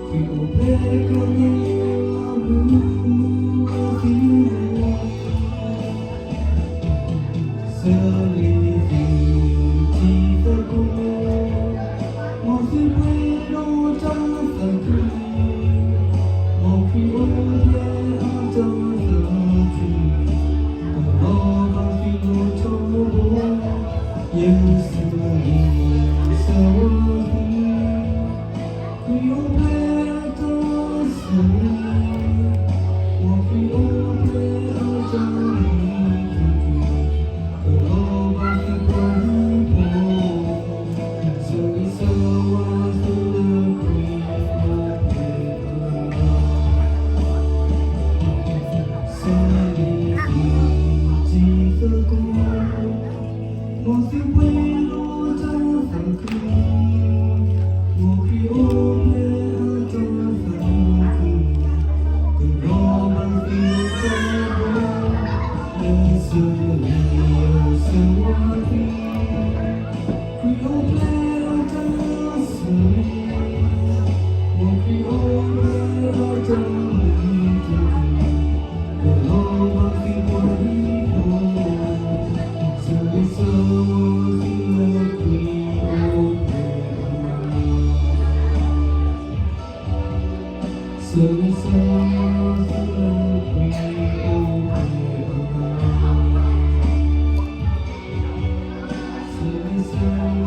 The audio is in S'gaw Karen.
ခရံာ်အိၣ်ဖျဲၣ်ကျဲန့ၣ် အမုၢ်မုၢ်အသံန့ၣ် စၢလ့ၤသ့ၣ်တံၤသကိး, မ်သုပှဲၤဒီးတၢ်သးခု, မ်ခရံာ်အိၣ်ဖျဲၣ်အတၢ်သးခု, ကလီၤဘၣ်သုလၢထီဘိ, ယဆၢဂ့ၤဆၢဝါသု ခရံာ်အိၣ်ဖျဲၣ်အတၢ်ဆိၣ်ဂ့ၤ, မ်ခရံာ်အိၣ်ဖျဲၣ်အတၢ်မုာ်တက့ၢ်, ကလီၤဘၣ်သုပှၤဟံၣ်ဖိ, ဆၢဂ့ၤဆၢဝါသုလၢခရံာ်အိၣ်ဖျဲၣ်အလၤ စၢလ့ၤသ့ၣ်တံၤသကိး, မ်သုပှဲၤဒီးတၢ်သးခု, မ်ခရံာ်အိၣ်ဖျဲၣ်အတၢ်သးခု, ကလီၤဘၣ်သုလၢထီဘိ, ယဆၢဂ့ၤဆၢဝါသု ခရံာ်အိၣ်ဖျဲၣ်အတၢ်ဆိၣ်ဂ့ၤ, မ်ခရံာ်အိၣ်ဖျဲၣ်အတၢ်မုာ်တက့ၢ်, ကလီၤဘၣ်သုပှၤဟံၣ်ဖိ, ဆၢဂ့ၤဆၢဝါသုလၢခရံာ်အိၣ်ဖျဲၣ်အလၤ ဆၢဂ့ၤဆၢဝါသုလၢခရံာ်အိၣ်ဖျဲၣ်အလၤ ဆၢဂ့ၤဆၢဝါ